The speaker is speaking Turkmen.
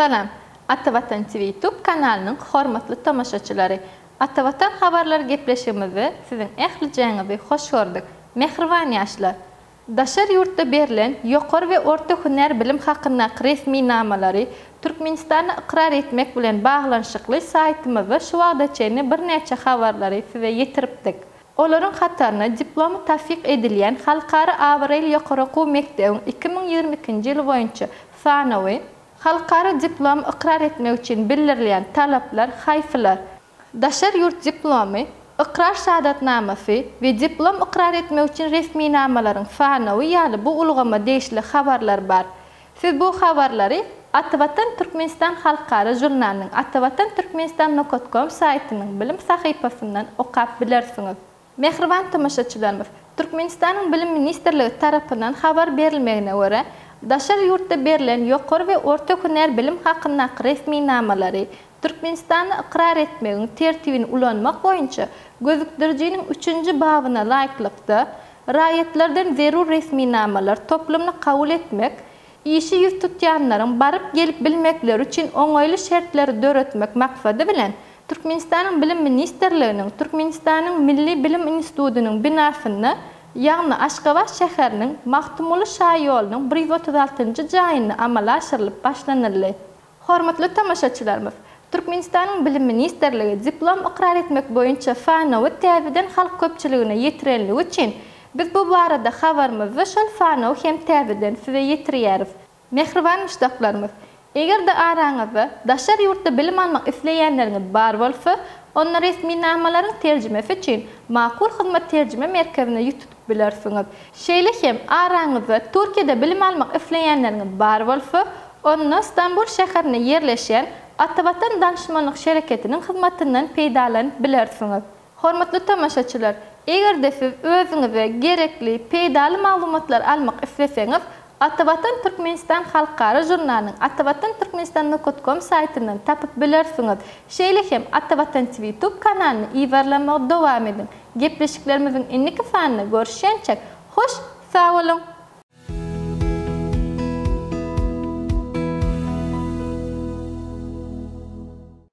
Salam, Atavatan TV YouTube kanalynyň hormatly tomaşaçylary! Atavatan habarlar gepleşigimizde siziň ählijäňizi hoş gördük. Mähriban ýaşlar! Daşary ýurtda berlen ýokary we orta hünär bilim hakyndaky resminamalary Türkmenistanda ykrar etmek bilen baglanyşykly saýtymyzda şu wagta çenli birnäçe habarlary size ýetiripdik. Olaryň hataryna diplomy tassyk edilýän halkara abraýly ýokary okuw mekdebiň 2022-nji ýyl boýunça sanawy, halkara diplomy ykrar etmek üçin bildirilýän talaplar haýsylar, daşary ýurt diplomy, ykrar şahadatnamasy we diplom ykrar etmek üçin resminamalaryň sanawy ýaly bu ulgama degişli habarlar bar. Siz bu habarlary Atavatan Türkmenistan halkara žurnalynyň Atavatan Türkmenistan nokat kom saýtynyň bilim sahypasyndan okap bilersiňiz. Mähriban tomaşaçylarymyz, Türkmenistanyň Bilim ministrligi tarapyndan habar berilmegine görä, daşary ýurtda berlen ýokary we orta hünär bilim hakyndaky resminamalary Türkmenistanda ykrar etmegiň tertibini ulanmak boýunça Gözükdirijiniň üçünji babyna laýyklykda, raýatlardan zerur resminamalar toplumyny kabul etmek, işi ýüz tutýanlaryň baryp-gelip bilmekleri üçin oňaýly şertleri döretmek maksady bilen, Türkmenistanyň Bilim ministrliginiň Türkmenistanyň Milli bilim institutynyň binasynda, ýagny Aşgabat şäheriniň Magtymguly şaýolunyň 136-njy jaýynda amala aşyrylyp başlanyldy. Hormatly tomaşaçylarymyz! Türkmenistanyň Bilim ministrligi diplom ykrar etmek boýunça sanawy täzeden halk köpçüligine ýetirenligi üçin, biz bu barada habarymyzda şol sanawy hem täzeden size ýetirýäris. Mähriban muşdaklarymyz! Eger-de araňyzda daşary ýurtda bilim almak isleýänleriňiz bar bolsa, onda resminamalaryň terjimesi üçin Makul Hyzmat terjime merkezine ýüz tutup bilersiňiz. Şeýle hem araňyzda Türkiýede bilim almak isleýänleriňiz bar bolsa, onda Stambul şäherinde ýerleşýän Atavatan danyşmanlyk şereketiniň hyzmatyndan peýdalanyp bilersiňiz. Hormatly tomaşaçylar, eger-de siz özüňize gerekli, peýdaly maglumatlary almak isleseňiz, Atavatan Türkmenistan halkara žurnalynyň Atavatan Türkmenistan nokat kom saýtyndan tapyp bilersiňiz. Şeýle hem Atavatan TV YouTube kanalyny yzarlamagy dowam ediň. Gepleşiklerimiziň indiki sanynda görüşýänçäk, hoş sag boluň!